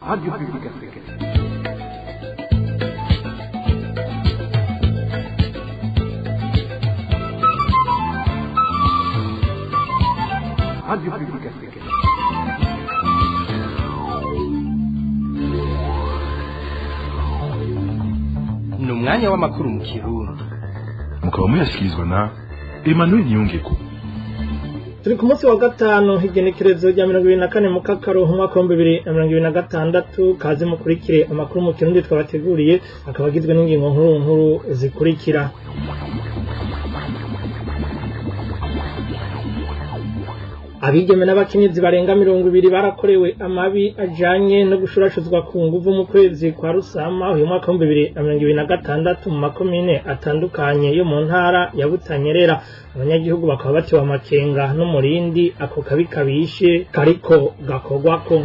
Radio Publique Africaine. Radio Publique Africaine. Ni umwanya w'amakuru mu Kirundi. Mukaba muyashyikirizwa na Emmanuel Niyongeko. Turi ku munsi wa gatanu, igenekerezo rya 24 Mukakaro, umwaka wa 2026. Kaze mukurikire amakuru mu Kirundi twabateguriye, akaba agizwe n'ingingo nkuru nkuru zikurikira. Abigeme n'abakenyezi barenga 20 barakorewe amabi ajanye no gushurashuzwa ku nguvu mu kwezi kwa Rusama uyu mwaka wa 2026 mu makomine atandukanye yo mu ntara ya Butanyerera. Abanyagihugu bakaba batewe amakenga n'umurindi ako kabi kabishe kariko gakorwako.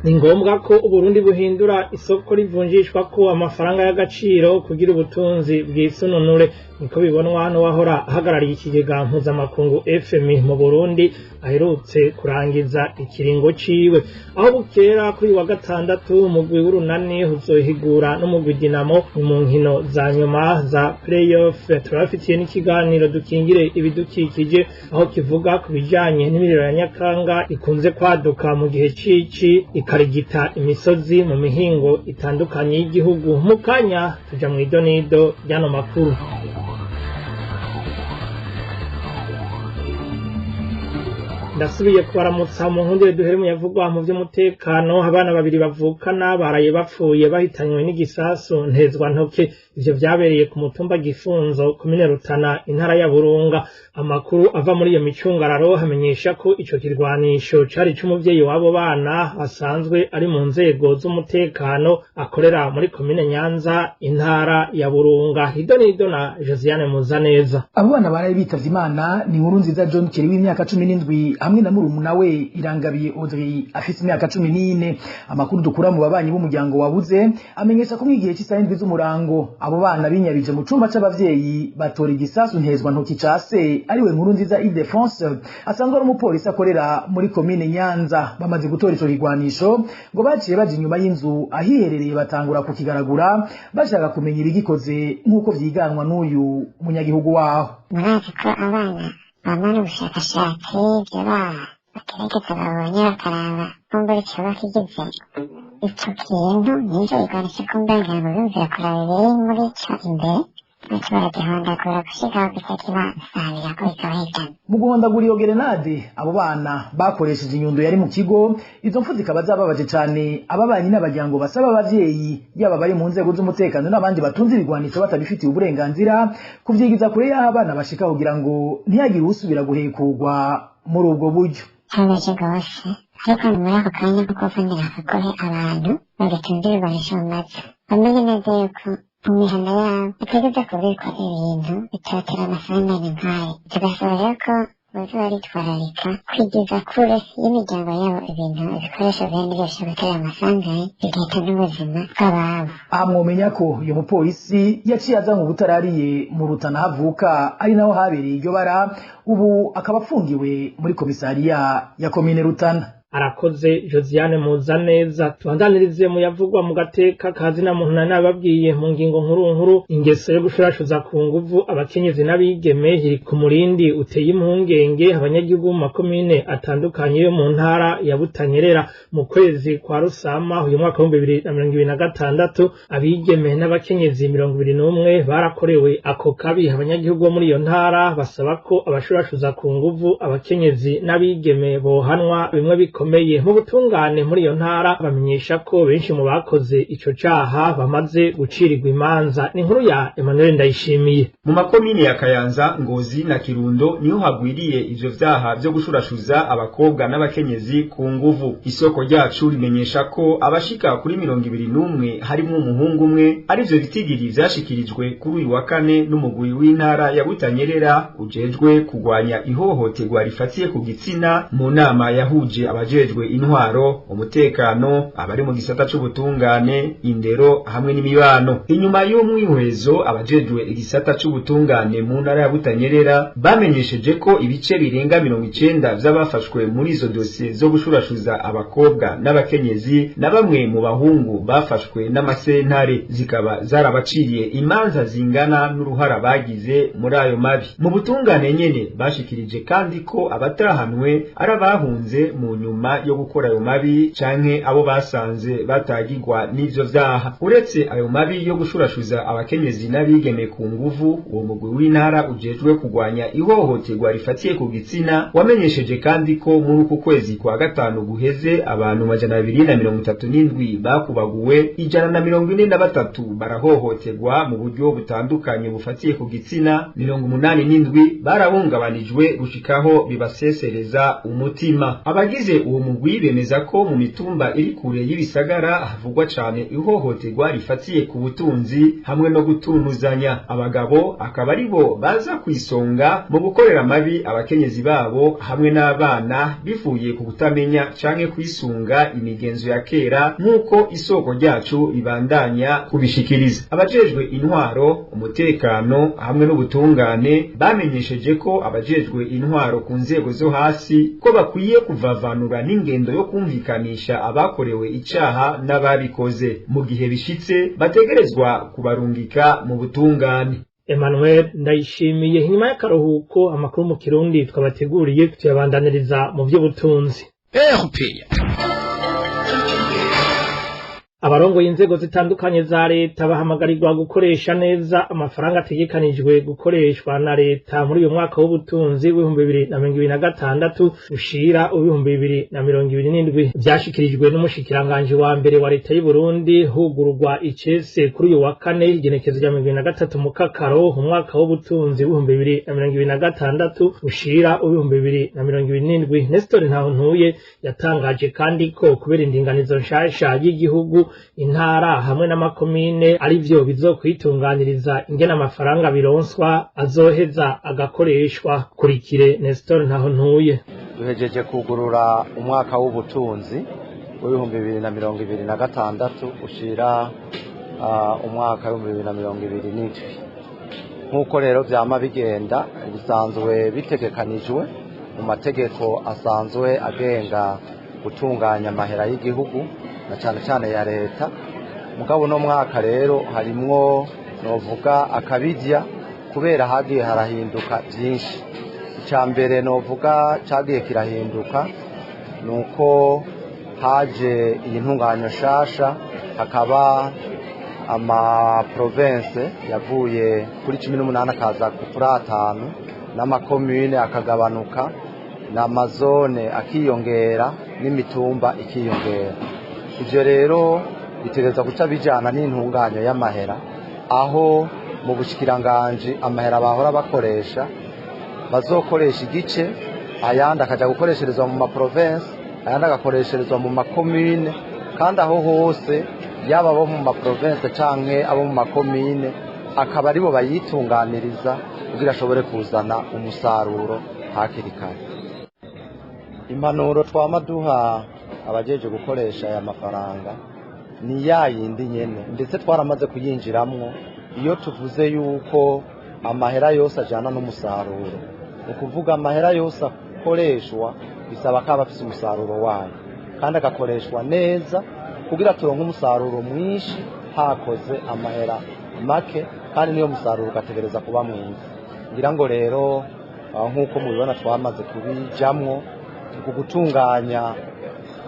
Ni ngombwa ko Uburundi buhindura isoko rivunjishwa ko amafaranga y'agaciro kugira ubutunzi bwisununure. Niko bibonwa n'uwahora ahagarariye ikigega mpuzamakungu FMI mu Burundi, aherutse kurangiza ikiringo ciwe. Aho bukera kuri wa gatandatu, umugwi w'Urunani uzohigura n'umugwi Dinamo mu nkino za nyuma za play-off. Turabafitiye n'ikiganiro "Dukingire ibidukikije", aho kivuga ku bijanye n'imiriro ya nyakanga ikunze kwaduka mu gihe cici, ikarigita imisozi mu mihingo itandukanye y'igihugu. Mu kanya tuja mw'idonido ry'ano makuru. Ndasubiye kubaramutsa. Mu nkundire duhere mu yavugwa mu vy'umutekano. Abana babiri bavukana baraye bapfuye bahitanywe n'igisasu ntezwa ntoke. Ivyo vyabereye ku mutumba Gifunzo, komine Rutana, intara ya Burunga. Amakuru ava muri iyo micungararo hamenyesha ko ico kirwanisho cari c'umuvyeyi w'abo bana, asanzwe ari mu nzego z'umutekano, akorera muri komine Nyanza, intara ya Burunga. Idonido na Josiane Muzaneza. Abo bana baraye bitavye Imana ni Nkuru Nziza John Keri w'imyaka 17 hamwe na murumuna we Irangabiye Audrey afise imyaka 14. Amakuru dukura mu babanyi b'umuryango wabuze amenyesha ko mw'igihe cy'isaha 7 z'umurango abo bana binyabije mu cumba c'abavyeyi, batora igisasu ntezwa ntoki ca se, ariwe Nkuru Nziza Ildefonse, asanzwe ari umupolisi akorera muri komine Nyanza. Bamaze gutora ico kigwanisho, ngo baciye baja inyuma y'inzu ahiherereye, batangura kukigaragura bashaka kumenya ibigikoze, nk'uko vyiganwa n'uyu munyagihugu waho. Murazi ko abana bamara ubushakashatsi, ibyo bagerageza babonye, bakaraba kumbura icoba kigize ico kintu n'ivyo bigwanisho, kumbura ngira ngo biyumvira kuraba ibiri muri ico imbere, baca baragihondagura gushika aho gica kibasabirako bikabahitana. Mu guhondagura iyo gerenade, abo bana bakoresheje inyundo yari mu kigo. Izo mfu zikaba zababaje cane ababanyi n'abaryango. Basaba abavyeyi, yaba bari mu nzego z'umutekano n'abandi batunze ibigwanisho batabifitiye uburenganzira, kuvyigiza kure y'aho abana bashika, kugira ngo ntihagire usubira guhekurwa muri ubwo buryo. Cyababaje rwose, ariko ni muri ako kanya ko kuvunira akagohe abantu bagatunze ibigwanisho mu mazu, bamenye neza yuko mu mihana yabo bategereza kubikwa ibintu bitotera amasanganya nk'ayo. Tugasaba rero ko boza baritwararika kwigiza kure y'imiryango yabo ibintu, ibikoresho bene byose gutera amasanganya bigahita n'ubuzima bw'ababo. Aha mwomenya ko uyu mupolisi yaciye aza mu butarariye mu Rutana havuka, ari naho habereye iryo bara. Ubu akaba afungiwe muri komisariya ya komine Rutana. Arakoze Josiane Muzaneza. Tubandanirize mu yavugwa mu gateka kazina muntu. Nari nababwiye mu ngingo nkuru nkuru, ingeso yo gushurashuza ku nguvu abakenyezi n'abigeme iri ku murindi uteye impungenge abanyagihugu mu makomine atandukanye yo mu ntara ya Butanyerera. Mu kwezi kwa Rusama uyu mwaka wa 2026, abigeme n'abakenyezi 21 barakorewe ako kabi. Abanyagihugu bo muri iyo ntara basaba ko abashurashuza ku nguvu abakenyezi n'abigeme bohanwa bimwe bikomeye. Mu butungane muri iyo ntara bamenyesha ko benshi mu bakoze ico caha bamaze gucirirwa imanza. Ni inkuru ya Emmanuel Ndayishimiye. Mu makomine ya Kayanza, Ngozi na Kirundo niho hagwiriye ivyo vyaha vyo gushurashuza abakobwa n'abakenyezi ku nguvu. Isoko ryacu rimenyesha ko abashika kuri 21, harimwo umuhungu umwe, arivyo bitigiri vyashikirijwe kuri uyu wa kane n'umugwi w'intara ya Butanyerera ujejwe kugwanya ihohoterwa rifatiye ku gitsina mu nama yahuje abajejwe abajejwe intwaro, umutekano, abari mu gisata c'ubutungane, indero hamwe n'imibano. Inyuma y'umwihwezo, abajejwe igisata c'ubutungane mu ntara ya Butanyerera bamenyesheje ko ibice birenga 90 vy'abafashwe muri izo dosiye zo gushurashuza abakobwa n'abakenyezi na bamwe mu bahungu bafashwe n'amasentare, zikaba zarabaciriye imanza zingana n'uruhara bagize muri ayo mabi. Mu butungane nyene bashikirije kandi ko abatahanwe ari abahunze mu nyuma yo gukora ayo mabi canke abo basanze batagirwa n'ivyo vyaha. Uretse ayo mabi yo gushurashuza abakenyezi n'abigeme ku nguvu, uwo mugwi w'intara ujejwe kugwanya ihohoterwa rifatiye ku gitsina wamenyesheje kandi ko muri uku kwezi kwa gatanu guheze abantu 237 bakubaguwe, 143 barahohoterwa mu buryo butandukanye bufatiye ku gitsina, 87 barahungabanijwe gushikaho bibasesereza umutima. Abagize uwo mugwi bemeza ko mu mitumba iri kure y'ibisagara havugwa cane ihohoterwa rifatiye ku butunzi hamwe no gutunuzanya. Abagabo akaba aribo baza kwisonga mu gukorera mabi abakenyezi babo hamwe n'abana, bivuye ku kutamenya canke kwisunga imigenzo ya kera, nk'uko isoko ryacu ribandanya kubishikiriza. Abajejwe intwaro, umutekano hamwe n'ubutungane bamenyesheje ko abajejwe intwaro ku nzego zo hasi ko bakwiye kuvavanura n'ingendo yo kumvikanisha abakorewe icaha n'ababikoze, mu gihe bishitse bategerezwa kubarungika mu butungane. Emmanuel Ndayishimiye. Inyuma y'akaruhuko, amakuru mu Kirundi twabateguriye tuyabandaniriza mu by'ubutunzi. Abarongoye inzego zitandukanye za leta bahamagarirwa gukoresha neza amafaranga ategekanijwe gukoreshwa na leta muri uyu mwaka w'ubutunzi w'2026 ushira 2027. Vyashikirijwe n'umushikiranganji wa mbere wa leta y'u Burundi hugururwa icese kuri uyu wa kane, igenekezo rya 23 Mukakaro, umwaka w'ubutunzi w'2026 ushira 2027. Nestor Ntahontuye yatangaje kandi ko kubera indinganizo nshasha y'igihugu, intara hamwe n'amakomine arivyo bizokwitunganiriza ingene amafaranga bironswa azoheza agakoreshwa. Kurikire Nestor Ntahontuye. Duhejeje kugurura umwaka w'ubutunzi w'2026 ushira umwaka w'2027. Nk'uko rero vyama bigenda, bisanzwe bitegekanijwe mu mategeko asanzwe agenga gutunganya amahera y'igihugu na cane cane ya leta. Mugabo no mwaka rero harimwo novuga akabidya, kubera hagiye harahinduka byinshi. Icya mbere novuga cagiye kirahinduka nuko haje iyi ntunganyo nshasha, hakaba amaprovince yavuye kuri 18 akaza kuri 5, n'amakomune akagabanuka, n'amazone akiyongera, n'imitumba ikiyongera. Ivyo rero bitegerezwa guca bijana n'intunganyo y'amahera, aho mu bushikiranganji amahera bahora bakoresha bazokoresha igice, ayandi akaja gukoresherezwa mu maprovince, ayandi agakoresherezwa mu makomune. Kandi aho hose, yaba abo mu maprovince canke abo mu makomine, akaba aribo bayitunganiriza kugira ashobore kuzana umusaruro hakiri kare. Impanuro twama duha abajeje gukoresha aya mafaranga ni ya yindi nyene, ndetse twaramaze kuyinjiramwo. Iyo tuvuze yuko amahera yose ajana n'umusaruro, ni ukuvuga amahera yose akoreshwa bisaba ko aba afise umusaruro wayo kandi agakoreshwa neza, kugira turonke umusaruro mwinshi hakoze amahera make, kandi niyo musaruro ugategereza kuba mwiza. Ngira ngo rero nk'uko mubibona twamaze kubijamwo ku gutunganya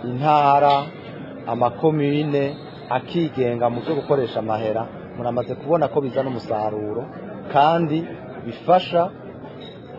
intara, amakomine akigenga mu byo gukoresha amahera. Muramaze kubona ko bizana umusaruro kandi bifasha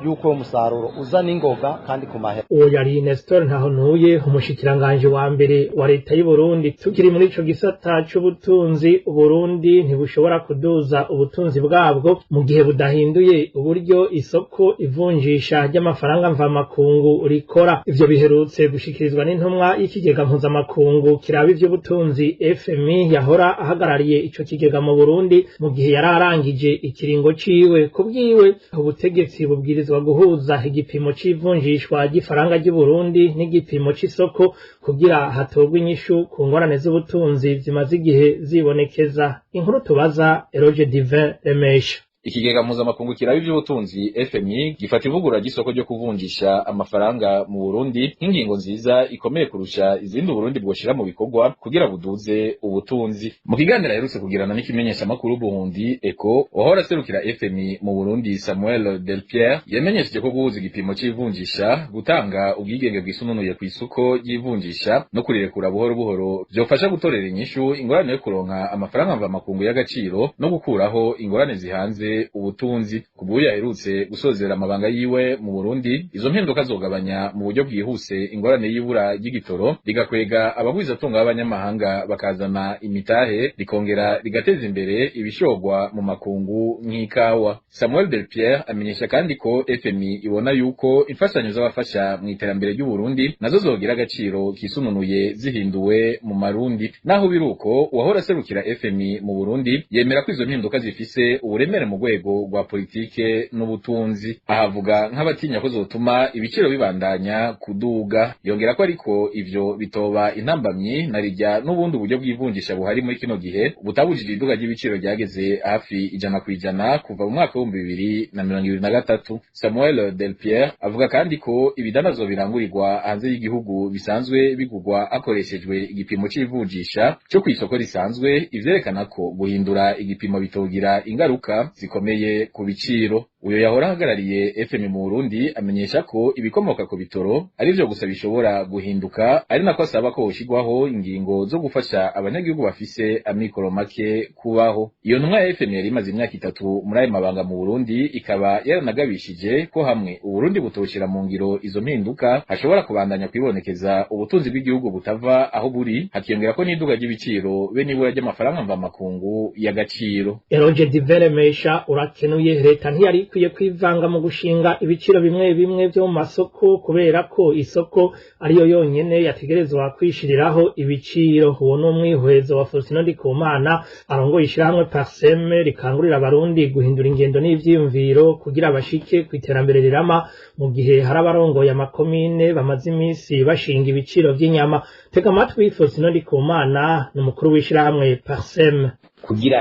yuko uwo musaruro uza n'ingoga kandi ku mahera. Uwo yari Nestor Ntahontuye, umushikiranganje wa mbere wa leta y'u Burundi. Tukiri muri ico gisata c'ubutunzi, Uburundi ntibushobora kuduza ubutunzi bwabwo mu gihe budahinduye uburyo isoko ivunjisha ry'amafaranga mvamakungu rikora. Ivyo biherutse gushikirizwa n'intumwa y'ikigega mpuzamakungu kiraba ivy'ubutunzi FMI, yahora ahagarariye ico kigega mu Burundi mu gihe yari arangije ikiringo ciwe. Kubwiwe, ubutegetsi bubwirizwa ibwirizwa guhuza igipimo c'ivunjishwa ry'ifaranga ry'u Burundi n'igipimo c'isoko kugira hatorwe inyishu ku ngorane z'ubutunzi zimaze igihe zibonekeza. Inkuru tubaza Eroge Divin Remesha. Ikigega mpuzamakungu kiraba ivy'ubutunzi FMI gifata ivugurura ry'isoko ryo kuvunjisha amafaranga mu Burundi nk'ingingo nziza ikomeye kurusha izindi Uburundi bwoshira mu bikorwa kugira buduze ubutunzi. Mu kiganiro aherutse kugirana n'ikimenyeshamakuru Burundi Eco, uwahora aserukira FMI mu Burundi Samuel Delpierre yamenyesheje ko guhuza igipimo c'ivunjisha, gutanga ubwigenge bwisununuye kw'isoko ry'ivunjisha no kurirekura buhoro buhoro vyofasha gutorera inyishu ingorane yo kuronka amafaranga mvamakungu y'agaciro no gukuraho ingorane zihanze ubutunzi. Kubw'uyu aherutse gusozera amabanga yiwe mu Burundi, izo mpinduka zogabanya mu buryo bwihuse ingorane y'ibura ry'igitoro, rigakwega abagwizatunga b'abanyamahanga bakazana imitahe, rikongera rigateza imbere ibishorwa mu makungu nk'ikawa. Samuel Delpierre amenyesha kandi ko FMI ibona yuko imfashanyo z'abafasha mu iterambere ry'u Burundi nazo zogira agaciro kisununuye zihinduwe mu marundi. Naho biruko, uwahora aserukira FMI mu Burundi yemera ko izo mpinduka zifise uburemere mu rwego rwa politike n'ubutunzi. Ahavuga nk'abatinya ko zotuma ibiciro bibandanya kuduga. Yongera ko ariko ivyo bitoba intambamyi na rijya n'ubundi buryo bw'ivunjisha buhari muri kino gihe butabujije iduga ry'ibiciro ryageze hafi 100% kuva mu mwaka 2023. Samuel Delpierre avuga kandi ko ibidandazwa birangurirwa hanze y'igihugu bisanzwe bigurwa hakoreshejwe igipimo c'ivunjisha cyo kw'isoko risanzwe, ivyerekana ko guhindura igipimo bitogira ingaruka zikomeye ku biciro. Uyo yahora ahagarariye FMI mu Burundi amenyesha ko ibikomoka ku bitoro arivyo gusa bishobora guhinduka, ari nako asaba ko hoshirwaho ingingo zo gufasha abanyagihugu bafise amikoro make kubaho. Iyo ntumwa ya FMI yari imaze imyaka 3 muri ayo mabanga mu Burundi ikaba yaranagabishije ko hamwe Uburundi butoshira mu ngiro izo mpinduka hashobora kubandanya kwibonekeza ubutunzi bw'igihugu butava aho buri, hakiyongera ko n'iduga ry'ibiciro be n'ibura ry'amafaranga mvamakungu y'agaciro. Eroge Divin Remesha urakenuye. Leta ntiyari ikwiye kwivanga mu gushinga ibiciro bimwe bimwe vyo mu masoko kubera ko isoko ariyo yonyene yategerezwa kwishiriraho ibiciro. Uwo ni umwihwezo wa Faustin Ndikumana arongoye ishirahamwe Parseme rikangurira abarundi guhindura ingendo n'ivyiyumviro kugira bashike kw'iterambere rirama, mu gihe hari abarongoye amakomine bamaze imisi bashinga ibiciro vy'inyama. Tega amatwi Faustin Ndikumana ni umukuru w'ishirahamwe Parseme. Kugira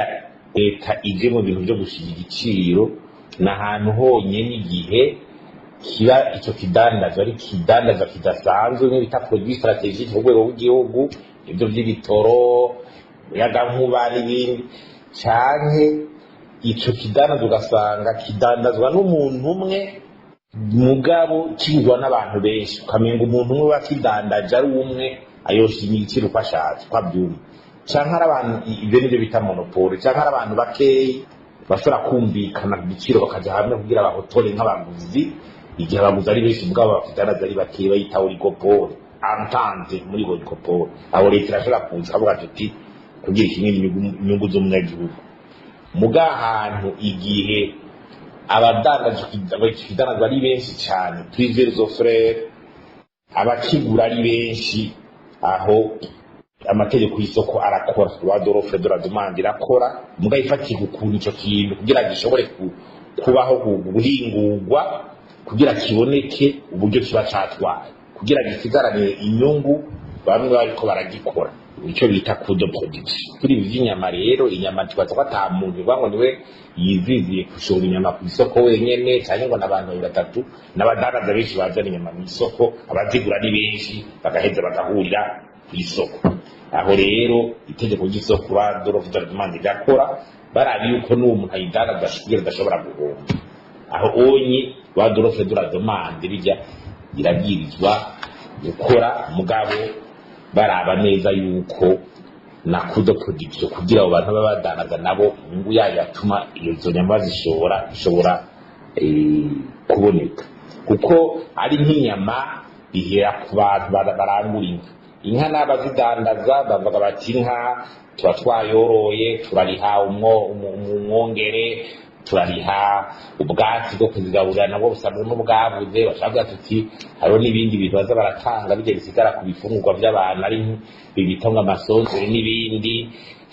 leta ije mu bintu vyo gushinga igiciro na hantu honyene igihe kiba ico kidandazwa ari kidandazwa kidasanzwe nk'ibita produit stratégique ku rwego rw'igihugu, ivyo vy'ibitoro, umuyagankuba n'ibindi, canke ico kidandazwa ugasanga kidandazwa n'umuntu umwe mugabo kigurwa n'abantu benshi, ukamenga umuntu umwe wakidandaje ari umwe ayoshinga igiciro uko ashatse uko avyumva, canke ari abantu, ivyo nivyo bita monopole, canke ari abantu bakeyi bashobora kumvikana ku giciro bakaja hamwe kugira bahotore nk'abaguzi. Igihe abaguzi ari benshi mugabo abadandaza ari bakeyi bayita oligopole, entente muri oligopole. Aho leta irashobora kuza ikavuga tuti kugira ikimwe inyungu z'umunyagihugu. Muga ahantu igihe abadandaza ikidandazwa ari benshi cane, plusieurs offreurs, abakigura ari benshi, aho amategeko y'isoko arakora, loi de l'offre de la demande irakora, muga ifatiye ukuntu ico kintu kugira gishobore kubaho, guhingurwa kugira kiboneke uburyo kiba catwaye, kugira gisigarane inyungu bamwe bariko baragikora, ico bita coût de production. Kuri ibi vy'inyama rero, inyama tubaza ko ata muntu uvuga ngo niwe yiziziye gushora inyama ku isoko wenyene, canke ngo n'abantu babiri batatu, n'abadandaza benshi bazana inyama mw'isoko, abazigura ni benshi, bagaheza bagahurira kw'isoko. Aho rero itegeko ry'isoko loi de l'offre de la demande rirakora, baraba yuko n'uwo muntu ayidandaza kugira adashobora guhomba. Aho onye loi de l'offre de la demande bijya irabwirizwa gukora, mugabo baraba neza yuko na coût de production kugira abo bantu baba badandaza nabo inyungu yayo yatuma izo nyama bazishora ishobora kuboneka, kuko ari nk'inyama bihera ku bantu barangura inka. Inka n'abazidandaza bavuga bati inka tuba twayoroye, turariha umwongere, turariha ubwatsi bwo kuzigaburira nabwo busanzwe n'ubwabuze, bashaka tuti hariho n'ibindi bintu baza baratanga bijya bisigara ku bifungurwa by'abantu ari bibita ngo amasonzeri n'ibindi,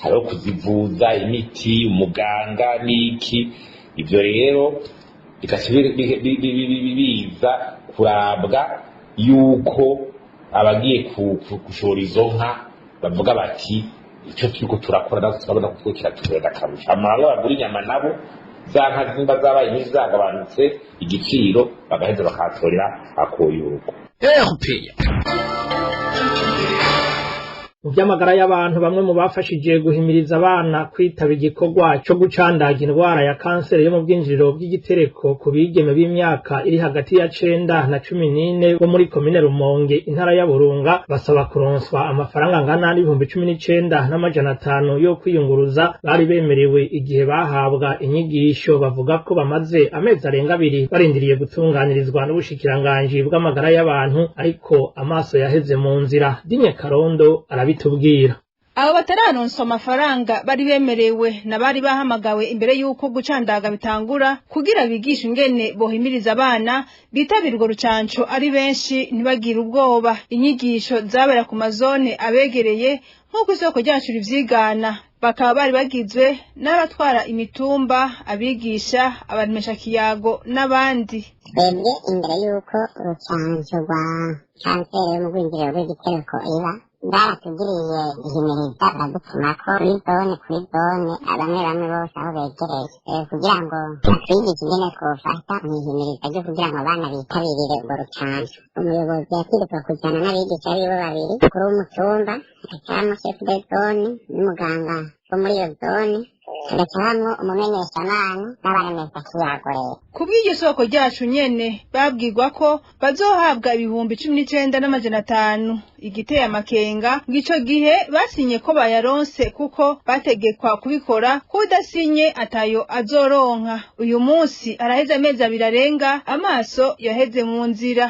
hariho kuzivuza imiti, umuganga n'iki. Ivyo rero Bigaca biza kurabwa yuko abagiye gushora izo nka bavuga bati icyo turiko turakora natwe turabona kuko kiratubera akarusho. Amahanga bagura inyama nabo za nka zimba zabaye nyinshi zagabanutse igiciro, bagaheza bakahatorera akoyuko. Mu by'amagara y'abantu, bamwe mu bafashije guhimiriza abana kwitaba igikorwa cyo gucandaga indwara ya kanseri yo mu bwinjiriro bw'igitereko ku bigeme b'imyaka iri hagati ya 9 na 14 bo muri komine Rumonge, intara ya Burunga, basaba kuronswa amafaranga angana n'19,500 yo kwiyunguruza bari bemerewe igihe bahabwa inyigisho. Bavuga ko bamaze amezi arenga 2 barindiriye gutunganirizwa n'ubushikiranganji bw'amagara y'abantu, ariko amaso yaheze mu nzira. Dinye Karondo arabitubwira. Abo batararonswa amafaranga bari bemerewe n'abari bahamagawe imbere y'uko gucandaga bitangura kugira bigishe ingene bohimiriza abana bitabira urwo rucanco ari benshi, ntibagire ubwoba. Inyigisho zabera ku mazone abegereye nk'uko isoko ryacu rivyigana, bakaba bari bagizwe n'abatwara imitumba, abigisha, abaremeshakiyago n'abandi. Twebwe imbere y'uko urucanco rwa kanseri yo mu rwinjiriro rw'igitereko iba, baratugiriye ihimiriza, baradutuma ko kuri zone, kuri zone, bamwe bamwe bose aho begereye, kugira ngo batwigishe ingene twofata mw'ihimiriza ryo kugira ngo abana bitabirire urwo rucanco. Umuyobozi yategetswe kujana n'abigisha biwe babiri, umukuru w'umutumba, hagacamwo chef de zone n'umuganga wo muri iyo zone, hagacamwo umumenyeshamana n'abaremeshakiyago rero. Ku bw'iryo soko ryacu nyene, babwirwa ko bazohabwa 19,500. Igiteye amakenga ngo ico gihe basinye ko bayaronse, kuko bategekwa kubikora, ko udasinye atayo azoronka. Uyu munsi araheze amezi 2 arenga, amaso yaheze mu nzira.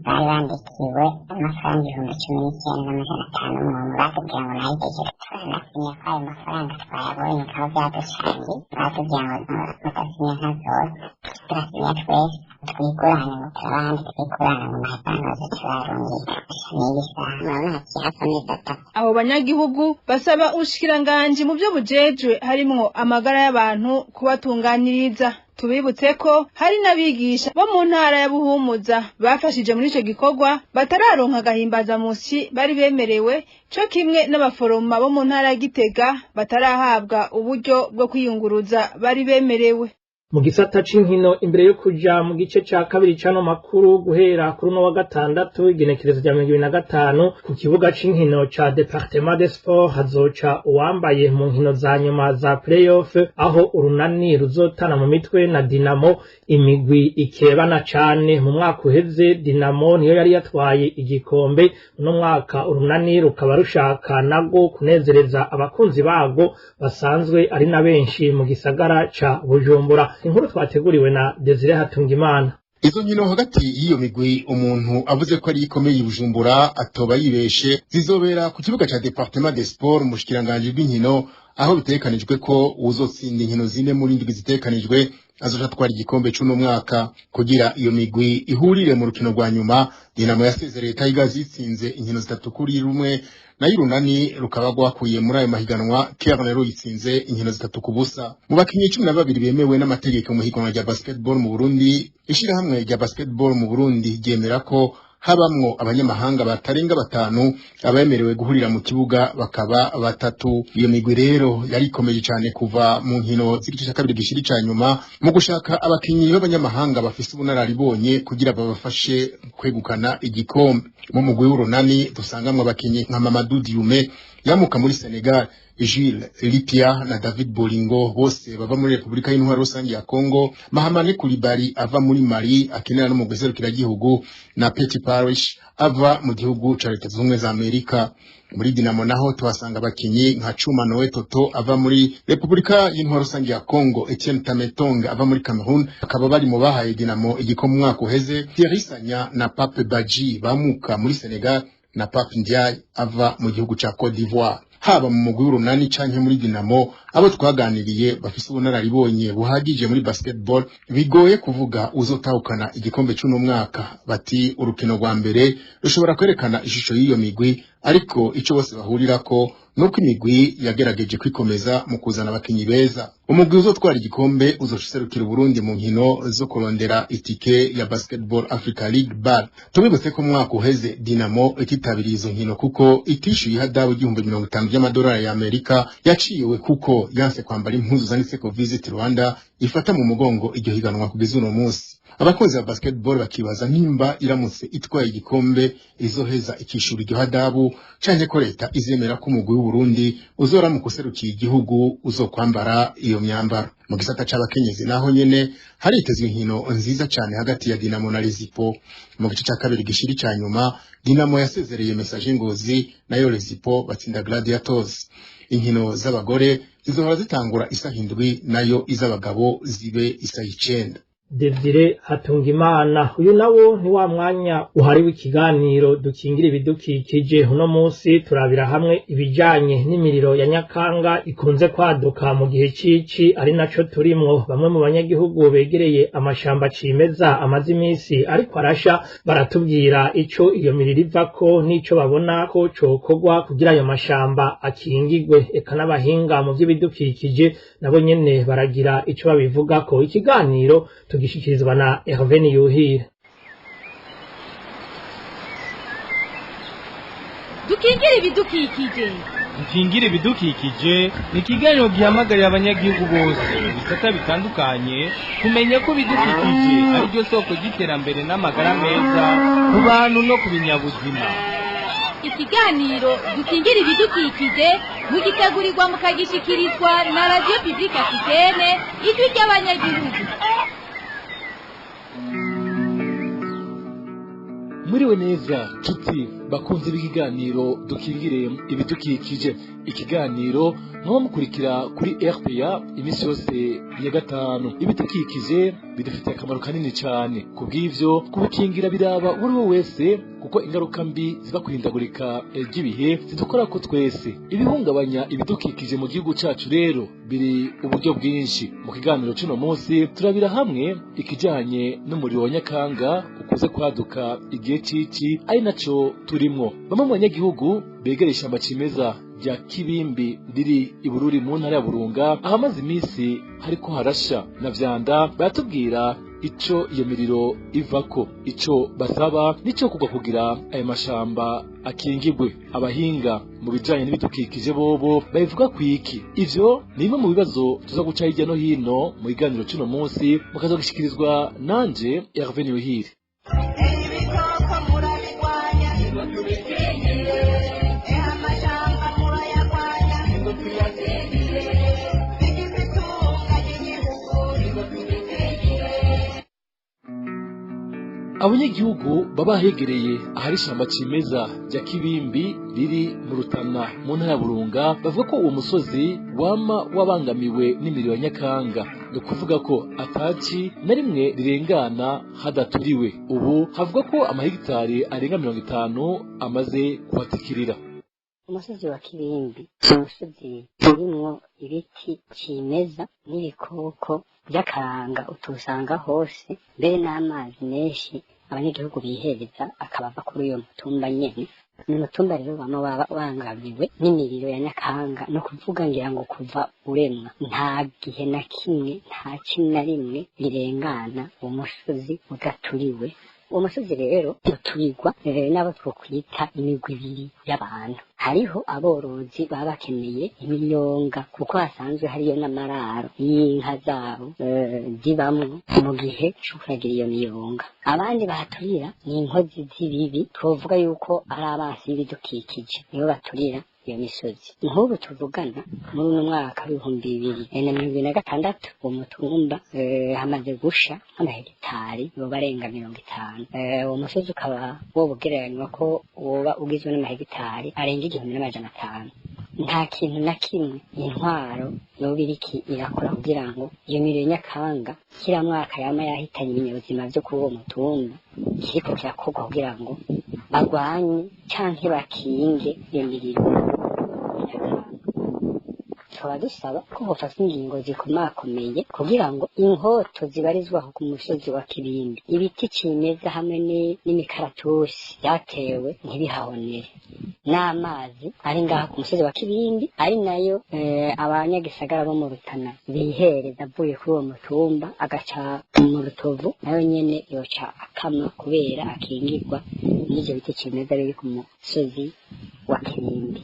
Bari bandikiwe amafaranga 19,500 umuntu, batubwira ngo nayitegeka, turanasinye ko ayo mafaranga twayabonye aho byaducangiye. Batubwira ngo mudasinya ntazoza, turasinya twese, twigurane ngo turabandi twigurane ngo mafaranga baze turarungika. N'iyi saha murabona haciye hafi amezi 3. Abo banyagihugu basaba ubushikiranganji mu byo bujejwe harimwo amagara y'abantu kubatunganiriza. Tubibutse ko hari n'abigisha bo mu ntara ya Buhumuza bafashije muri ico gikorwa batararonka agahimbazamusi bari bemerewe, co kimwe n'abaforoma bo mu ntara ya Gitega batarahabwa uburyo bwo kwiyunguruza bari bemerewe. Mu gisata c'inkino, imbere yo kuja mu gice ca kabiri c'ano makuru, guhera kuri uno wa gatandatu igenekerezo rya 25, ku kibuga c'inkino ca Département des Sports hazoca uwambaye mu nkino za nyuma za play-off, aho Urunani ruzotana mu mitwe na Dinamo, imigwi ikebana cane. Mu mwaka uheze Dinamo niyo yari yatwaye igikombe, uno mwaka Urunani rukaba rushaka nabwo kunezereza abakunzi barwo basanzwe ari na benshi mu gisagara ca Bujumbura. Inkuru twateguriwe na Desire Hatungimana. Izo nkino hagati y'iyo migwi, umuntu avuze ko ari ikomeye i Bujumbura atoba yibeshe, zizobera ku kibuga ca Département des Sports mu bushikiranganji bw'inkino, aho bitegekanijwe ko uwuzotsinda inkino zine muri ndwi zitegekanijwe azoca atwara igikombe c'uno mwaka. Kugira iyo migwi ihurire mu rukino rwa nyuma, Dinamo yasezereye Tigers yitsinze inkino 3-1, nayo Urunani rukaba rwakuye muri ayo mahiganwa Kerne ruyitsinze inkino 3-0. Mu bakinyi 12 bemewe n'amategeko mu higanwa rya basketball mu Burundi, ishirahamwe rya basketball mu Burundi ryemera ko habamwo abanyamahanga batarenga batanu, abemerewe guhurira mu kibuga bakaba batatu. Iyo migwi rero yari ikomeje cyane kuva mu nkino z'igice cya kabiri gishiri ca nyuma mu gushaka abakinyi b'abanyamahanga bafise ubunararibonye kugira babafashe kwegukana igikombe. Mu mugwi w'Urunani dusangamwo abakinyi nka Mamadou Dioume yamuka muri Senegal, Jules Lipia na David Bolingo bose bava muri Repubulika y'Intwaro Rusange ya Congo, Mahamane Kulibali ava muri Mali akinira no mu gihugu, na Petit Parish ava mu gihugu ca Leta Zunze Ubumwe za Amerika. Muri Dinamo naho tuhasanga abakinyi nka Chuma Noe Toto ava muri Repubulika y'Intwaro Rusange ya Congo, Etienne Tametong ava muri Cameroon, akaba bari mu bahaye Dinamo igikombe umwaka uheze, Thierry Sanya na Pape Badji bamuka muri Senegal, na Pape Ndiaye ava mu gihugu ca Cote d'Ivoire. Haba mu mugwi w'Urunani canke muri Dinamo, abo twaganiriye bafise ubunararibonye buhagije muri basketball, bigoye kuvuga uzotahukana igikombe c'uno mwaka. Bati urukino rwa mbere rushobora kwerekana ishusho y'iyo migwi, ariko ico bose bahurirako nuko imigwi yagerageje kwikomeza mu kuzana abakinyi beza. Umugwi uzotwara igikombe uzoserukira Burundi mu nkino zo kurondera itike ya Basketball Africa League BAL. Tubibutse ko mwaka uheze Dinamo ititabiriye izo nkino kuko itishyuye ihadabu $50,000 by'amadolari ya Amerika yaciwe kuko yanse kwambara impuzu zanditseko Visit Rwanda ifata mu mugongo iryo higanwa kugeza uno munsi. Abakunzi ba basketball bakibaza nimba iramutse itwaye igikombe izoheza ikishura iryo hadabu canke ko leta izemera ko umugwi w'u Burundi uzoramuka userukiye igihugu uzokwambara iyo myambaro. Mu gisata c'abakenyezi naho nyene haritezwe inkino nziza cane hagati ya Dinamo na Rezipo. Mu gice ca kabiri gishiri ca nyuma Dinamo yasezereye Messager Ngozi nayo Rezipo batsinda Gladiators. Inkino z'abagore zizohora zitangura isaha 7 nayo iz'abagabo zibe isaha 9. Desire Hatungimana uyu nawo ni wa mwanya uhariwe ikiganiro dukingira ibidukikije. Uno munsi turabira hamwe ibijanye n'imiriro ya Nyakanga ikunze kwaduka mu gihe cici ari naco turimwo. Bamwe mu banyagihugu begereye amashamba cimeza amaze imisi ariko arasha baratubwira ico iyo miriro ivako n'ico babona ko cokorwa kugira ayo mashamba akingigwe. Eka n'abahinga mu vy'ibidukikije nabo nyene baragira ico babivugako. Ikiganiro tugishikirizwa na Hervé Niyuhire. Dukingira ibidukikije. Dukingira ibidukikije ni ikiganiro gihamagarira abanyagihugu bose mu bisata bitandukanye kumenya ko ibidukikije ari ryo soko ry'iterambere n'amagara meza ku bantu no ku binyabuzima. Ikiganiro dukingira ibidukikije mugitegurirwa mukagishikirizwa na Radio Publique Africaine, ijwi ry'abanyagihugu. Mwiriwe neza nshuti bakunze b'ikiganiro dukingire ibidukikije, ikiganiro muba mukurikira kuri RPA iminsi yose ya gatanu. Ibidukikije bidufitiye akamaro kanini cyane, kubw'ivyo kubikingira biraba buri we wese, kuko ingaruka mbi ziba kuhindagurika ry'ibihe zidukora ko twese. Ibihungabanya ibidukikije mu gihugu cacu rero biri uburyo bwinshi. Mu kiganiro c'uno munsi turabira hamwe ikijanye n'umuriro wa Nyakanga ukuze kwaduka igihe cici ari naco turimwo. Bamwe mu banyagihugu begereye ishamba cimeza rya Kibimbi riri i Bururi mu ntara ya Burunga, ahamaze iminsi hariko harasha na vyanda, baratubwira ico iyo miriro ivako, ico basaba nico kugwa kugira ayo mashamba akingigwe. Abahinga mu bijanye n'ibidukikije bobo babivuga kwiki? Ivyo ni bimwe mu bibazo tuza guca hirya no hino mu kiganiro c'uno munsi, mukazogishikirizwa nanje Hervé Niyuhire. Abanyagihugu baba hegereye ahari ishamba cimeza rya Kibimbi riri mu Rutana mu ntara ya Burunga bavuga ko uwo musozi wama wabangamiwe n'imiriro ya Nyakanga. Ni ukuvuga ko ataci na rimwe rirengana hadaturiwe. Ubu havuga ko amahegitari arenga 50 amaze kuhatikirira. Umusozi wa Kibimbi ni umusozi urimwo ibiti cimeza n'ibikoko by'akaranga utusanga hose, mbere n'amazi menshi abanyagihugu bihereza akaba ava kuri uyo mutumba nyene. Ni umutumba rero bama baba bangamiwe n'imiriro ya Nyakanga, no kuvuga ngira ngo kuva uremwa nta gihe na kimwe, nta kimwe na rimwe rirengana uwo musozi udaturiwe. Uwo musozi rero uturirwa n'abo twokwita imigwi ibiri y'abantu. Hariho aborozi baba bakeneye imiyonga kuko hasanzwe hariyo n'amararo y'inka zabo zibamwo mu gihe co kuragira iyo miyonga. Abandi bahaturira ni inkozi z'ibibi, twovuga yuko ari abansi b'ibidukikije, nibo baturira iyo misozi. Nk'ubu tuvugana muri uno mwaka w'2026 uwo mutumba hamaze gusha nk'amahegitari yoba arenga 50. Uwo musozi ukaba woba ugereranywa ko woba ugizwe n'amahegitari arenga 1500. Nta kintu na kimwe intwaro yoba iriki irakora kugira ngo iyo miriro ya Nyakanga kira mwaka yama yahitanye ibinyabuzima vyo kuri uwo mutumba kiriko kirakorwa kugira ngo bagwanye canke bakinge iyo miriro. Tukaba dusaba ko hofatwa ingingo zikomakomeye kugira ngo inkoto zibarizwaho ku musozi wa Kibimbi, ibiti cimeza hamwe n'imikaratusi byatewe ntibihahonere, n'amazi ari ngaha ku musozi wa Kibimbi ari nayo abanyagisagara bo mu Rutana bihereza avuye kuri uwo mutumba agaca mu Rutovu, nayo nyene yoca akama kubera akingirwa n'ivyo biti cimeza biri ku musozi wa Kibimbi.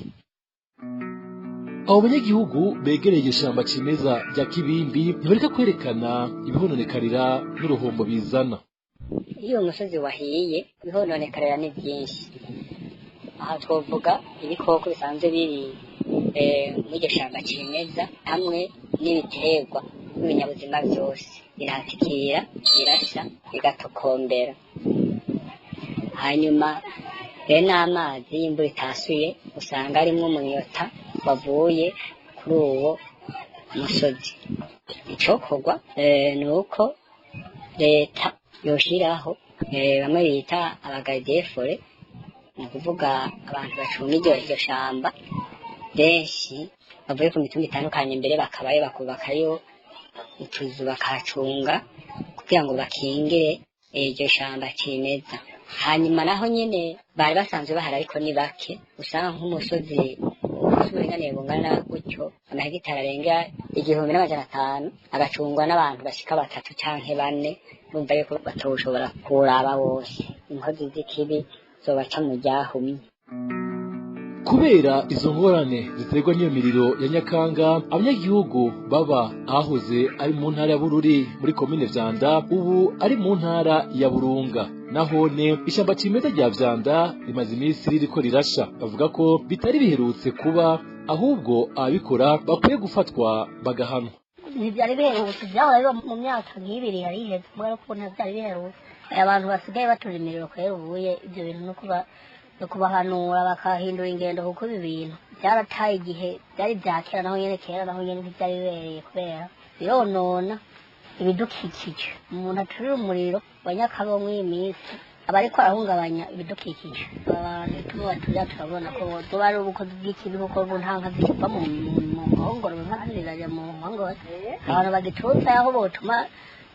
Abo banyagihugu begereye ishamba cimeza rya Kibimbi ntibareka kwerekana ibihononekarira n'uruhombo bizana. Iyo umusozi wahiye ibihononekarira ni byinshi. Aha twovuga ibikoko bisanzwe biri muri iryo shamba cimeza hamwe n'ibiterwa n'ibinyabuzima byose birahatikira, birasha, bigatokombera. Hanyuma rero n'amazi y'imvura itasuye usanga arimwo umunyota wavuye kuri uwo musozi. Icokorwa ni uko leta yoshiraho bamwe bita abagardefore, ni ukuvuga abantu bacunga iryo shamba benshi bavuye ku mitumba itandukanye, mbere bakabayo bakubakayo utuzu bakahacunga kugira ngo bakingire iryo shamba cimeza. Hanyuma naho nyene bari basanzwe bahari ariko ni bake, usanga nk'umusozi uburinganire bungana gutyo amahegitari arenga 1500 agacungwa n'abantu bashika 3 canke 4, bumva yuko batoshobora kuraba bose. Inkozi z'ikibi zobaca mu ryahumye. Kubera izo ngorane ziterwa n'iyo miriro ya Nyakanga, abanyagihugu baba ahahoze ari mu ntara ya Bururi muri komine Vyanda ubu ari mu ntara ya Burunga. Nahone ishyamba cimeza rya Vyanda rimaze iminsi ririko rirasha, bavuga ko bitari biherutse kuba, ahubwo ababikora bakwiye gufatwa bagahanwa. Ntibyari biherutse, byahora biba mu myaka nk'ibiri yari iheze, mbwa ariko ntibyari biherutse. Abantu basigaye batura imiriro kubera ubuye ibyo bintu no kuba kubahanura bakahindura ingendo, kuko ibi bintu byarataye igihe, byari bya kera naho nyene kera naho nyene ntibyari bibereye kubera bironona ibidukikije. Umuntu aturira umuriro wa Nyakabongo iyi minsi aba ariko arahungabanya ibidukikije. Abantu bituma baturira turabona ko boba ari ubukozi bw'ikibi, kuko ubu nta nka zikiva mu nkongoro, inka zirajya mu nkongoro. Abantu bagiturutse aho botuma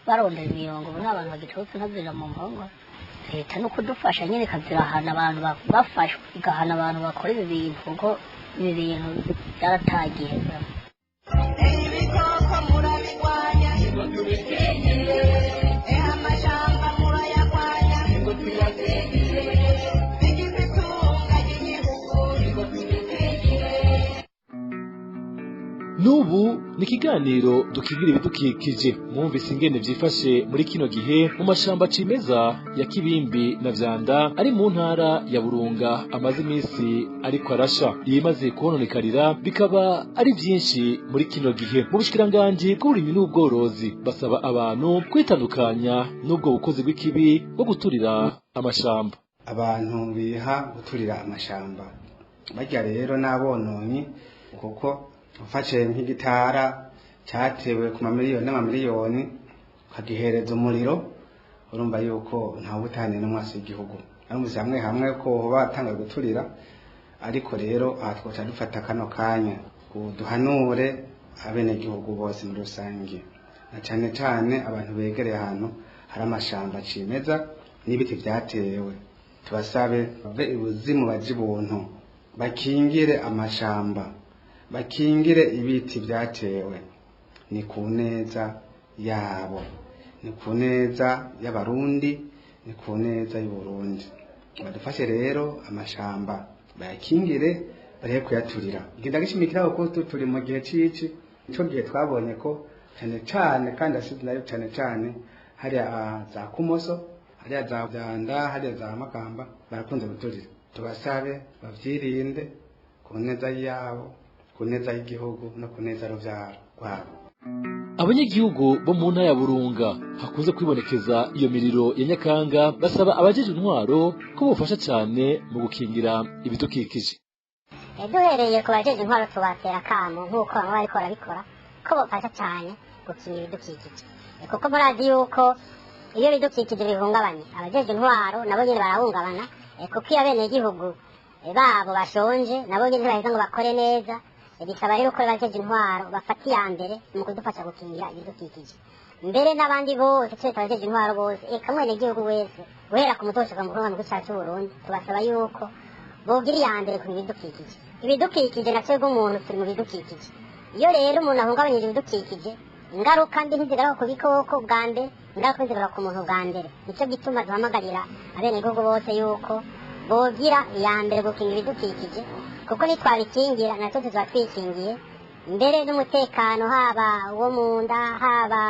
barondera imirongo, ubu nta bantu bagiturutse inka zija mu nkongoro. Leta no kudufasha nyine ikazirahana abantu bafashwe, igahana abantu bakora ibi bintu, kuko ibi bintu byaratagiye. Ibikoko murabirwanya, amashamba murayarwanya, bigize itunga ry'igihugu. Nubu ni ikiganiro dukingira ibidukikije. Mwumvise ingene vyifashe muri kino gihe mu mashamba cimeza ya Kibimbi na Vyanda ari mu ntara ya Burunga amaze iminsi ariko arasha. Ibimaze kuhononekarira bikaba ari vyinshi muri kino gihe. Mu bushikiranganji bw'uburimyi n'ubworozi basaba abantu kwitandukanya n'ubwo bukozi bw'ikibi bwo guturira amashamba. Abantu biha guturira amashamba barya rero n'abononyi, kuko ufashe nk'igitara cyatewe ku mamiliyoni n'amamiliyoni ukagihereza umuriro, urumva yuko ntawe utaniye n'umwasi w'igihugu. Arumvise hamwe hamwe ko batanga guturira, ariko rero aha twoca dufata kano kanya duhanure abenegihugu bose muri rusange, na cane cane abantu begereye ahantu hari amashamba cimeza n'ibiti vyatewe, tubasabe bave ibuzimu baje ibuntu, bakingire amashamba, bakingire ibiti vyatewe. Ni ku neza yabo, ni ku neza y'Abarundi, ni ku neza y'Uburundi. Badufashe rero amashamba bayakingire, bareke kuyaturira. Igenda gishimikira ko turi mu gihe cici, ico gihe twabonye ko cane cane kandi asize nayo cane cane hariya za Kumoso, hariya za Vyanda, hariya za Makamba barakunze guturira. Tubasabe bavyirinde ku neza yabo, ku neza y'igihugu no ku neza y'uruvyaro rwabo. Abanyagihugu bo mu ntara ya Burunga hakunze kwibonekeza iyo miriro ya Nyakanga basaba abajejwe intwaro ko bofasha cane mu gukingira ibidukikije. Duhereye ku bajejwe intwaro tubatera akamo nk'uko bamwe bariko barabikora, ko bofasha cane gukingira ibidukikije, kuko murazi yuko iyo ibidukikije bihungabanye abajejwe intwaro nabo nyene barahungabana, kuko iyo abenegihugu babo bashonje nabo nyene ntibaheza ngo bakore neza. Bisaba rero ko abajeje intwaro bafata iya mbere mu kudufasha gukingira ibidukikije, mbere n'abandi bose, twese abajeje intwaro bose, eka mwenegihugu wese, guhera ku muto gushika mukuru mu gihugu cyacu c'Uburundi, tubasaba yuko bogira iya mbere ku bidukikije. Ibidukikije na twebwe umuntu turi mu bidukikije. Iyo rero umuntu ahungabanyije ibidukikije, ingaruka mbi ntizigaruka ku bikoko bwa mbere, ingaruka zigaruka ku muntu bwa mbere. Nicyo gituma duhamagarira abenegihugu bose yuko bogira iya mbere gukinga ibidukikije, kuko nitwabikingira natwe tuzaba twikingiye, mbere n'umutekano, haba uwo mu nda, haba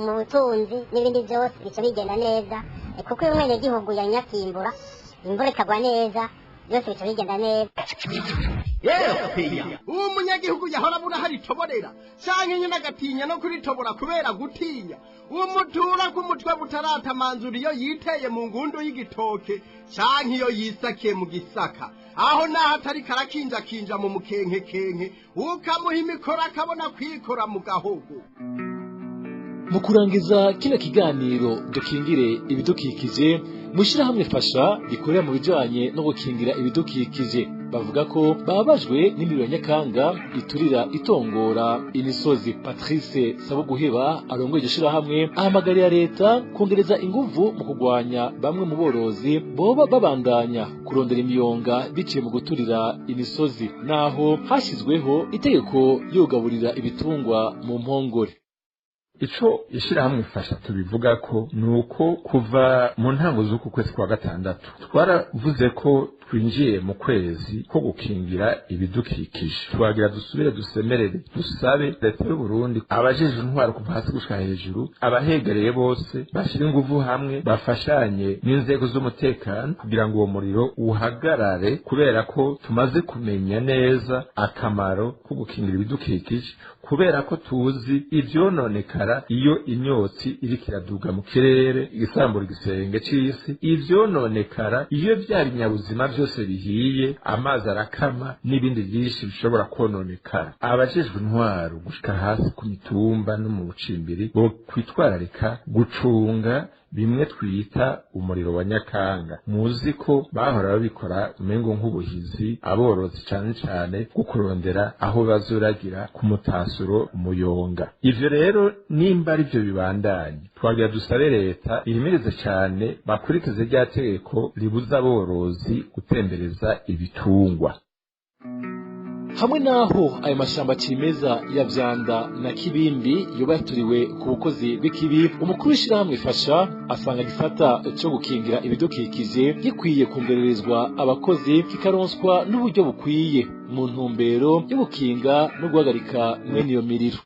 mu butunzi n'ibindi byose, bica bigenda neza. Kuko iyo umwenegihugu yanyakimbura, imvura ikagwa neza, byose bica bigenda neza. Uwo munyagihugu yahora abura hari itoborera canke nyine agatinya no kuritobora kubera gutinya umutura k'umutwe butaratamanzura, iyo yiteye mu ngundu y'igitoke canke iyo yisakiye mu gisaka, aho naho atari karakinjakinja mu mukenkekenke, ukamuha imikoro akabona kwikora mu gahogo. Mu kurangiza kino kiganiro Dukingire Ibidukikije, mushyirahamwe Fasha rikorera mu bijanye no gukingira ibidukikije bavuga ko bababajwe n'imiriro ya nyakanga iturira itongora imisozi. Patrice Sabuguheba arongoye iryo shirahamwe ahamagarira leta kongereza inguvu mu kurwanya bamwe mu borozi boba babandanya kurondera imiyonga biciye mu guturira imisozi, naho hashyizweho itegeko ryo kugaburira ibitungwa mu mpongore. Ico ishirahamwe Fasha tubivuga ko ni uko kuva mu ntango z'uku kwezi kwa gatandatu twaravuze ko twinjiye mu kwezi ko gukingira ibidukikije. Twagira dusubire dusemerere, dusabe leta y'u Burundi, abajejwe intwaro kuva hasi gushika hejuru, abahegereye bose bashire inguvu hamwe, bafashanye n'inzego z'umutekano kugira ngo uwo muriro uhagarare, kubera ko tumaze kumenya neza akamaro ko gukingira ibidukikije, kubera ko tuzi ivyononekara iyo imyotsi iriko iraduga mu kirere igisambura igisenge c'isi, ivyononekara iyo vya binyabuzima vyose bihiye, amazi arakama n'ibindi byinshi bishobora kononekara. Abajejwe intwaro gushika hasi ku mitumba no mu bucimbiri bo kwitwararika gucunga bimwe twita umuriro wa nyakanga. Muzi ko bahora babikora umengo nk'ubuhizi, aborozi cane cane, bwo kurondera aho bazoragira ku mutasuro umuyonga. Ivyo rero nimba ari byo bibandanye, twagira dusabe leta ihimirize cane bakurikize rya tegeko ribuza aborozi gutembereza ibitungwa. Hamwe naho ayo mashamba cimeza ya Vyanda na Kibimbi yoba yaturiwe ku bukozi bw'ikibi, umukuru w'ishirahamwe Fasha asanga gisata co gukingira ibidukikije gikwiye kongererezwa abakozi, kikaronswa n'uburyo bukwiye mu ntumbero yo gukinga no guhagarika mwene iyo miriro.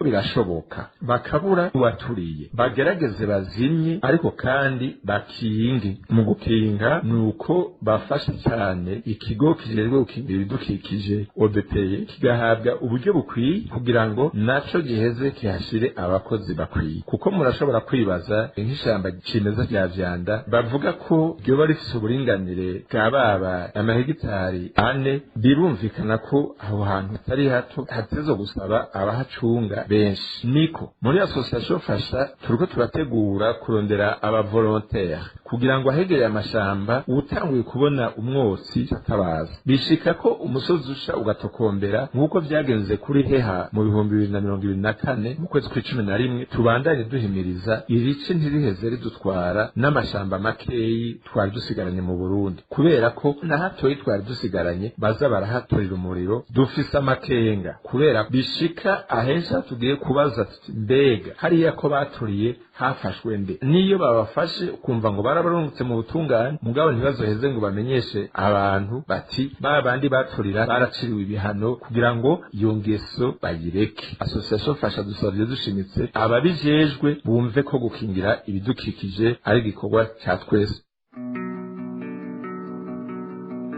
Birashoboka bakabura uwaturiye, bagerageze bazimye, ariko kandi bakinge. Mu gukinga ni uko bafasha cyane ikigo kijejwe gukingira ibidukikije OBPE, kigahabwa uburyo bukwiye kugira ngo naco giheze kihashire abakozi bakwiye, kuko murashobora kwibaza nk'ishamba cimeza rya Vyanda bavuga ko ryoba rifise uburinganire bwa baba amahegitari 4. Birumvikana ko aho hantu hatari hato, hatezo gusaba abahacunga benshi. Niko muri association Fasha turiko turategura kurondera aba volontaire kugira ngo ahegereye amashamba utanguye kubona umwotsi atabaza. Bishika ko umusozi usha ugatokombera nk'uko vyagenze kuri Heha mu 2024 mu kwezi kw'icumi na rimwe. Tubandanye duhimiriza irice ntiriheze ridutwara n'amashamba makeyi twari dusigaranye mu Burundi, kubera ko na hatoyi twari dusigaranye baza barahatorera umuriro. Dufise amakenga kubera bishika ahenshi tugiye kubaza tuti mbega hariya ko baturiye hafashwe nde? Niyo babafashe ukumva ngo barabarungutse mu butungane, mugabo ntibazoheze ngo bamenyeshe abantu bati ba bandi baturira baraciriwe ibihano, kugira ngo iyo ngeso bayireke. Association Fasha dusavye dushimitse ababijejwe bumve ko gukingira ibidukikije ari igikorwa ca twese.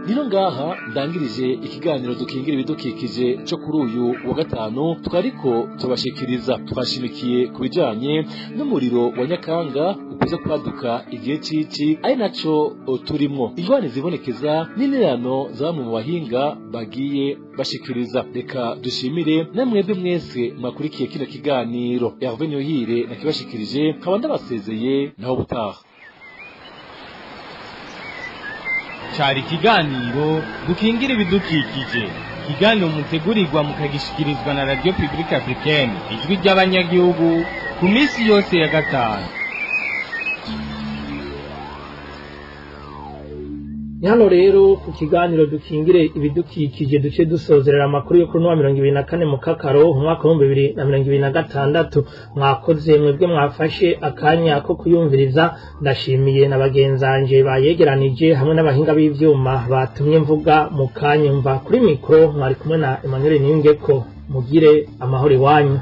Nino ngaha ndangirije ikiganiro Dukingira Ibidukikije cyo kuri uyu wa gatanu twariko tubashikiriza. Twashimikiye ku bijanye n'umuriro wa nyakanga ukuze kwaduka igihe cici, ari naco turimwo, ingorane zibonekeza n'intererano za bamwe mu bahinga bagiye bashikiriza. Reka dushimire namwebwe mwese mwakurikiye kino kiganiro. Hervé Nyohire nakibashikirije, nkaba ndabasezeye naho butaha. Cari ikiganiro Dukingira Ibidukikije. Ikiganiro mutegurirwa mukagishikirizwa na Radio Publique Africaine, Ijwi ry'Abanyagihugu, ku minsi yose ya gatanu. Ni hano rero ku kiganiro Dukingire Ibidukikije duce dusozerera amakuru yo kuri wa 24 Mukakaro umwaka wa 2026. Mwakoze mwebwe mwafashe akanya ko kuyumviriza. Ndashimiye na bagenzanje bayegeranije hamwe n'abahinga b'ivyuma batumye mvuga mu kanya mva kuri mikro. Mwari kumwe na Emmanuel Niyungeko. Mugire amahoro iwanyu.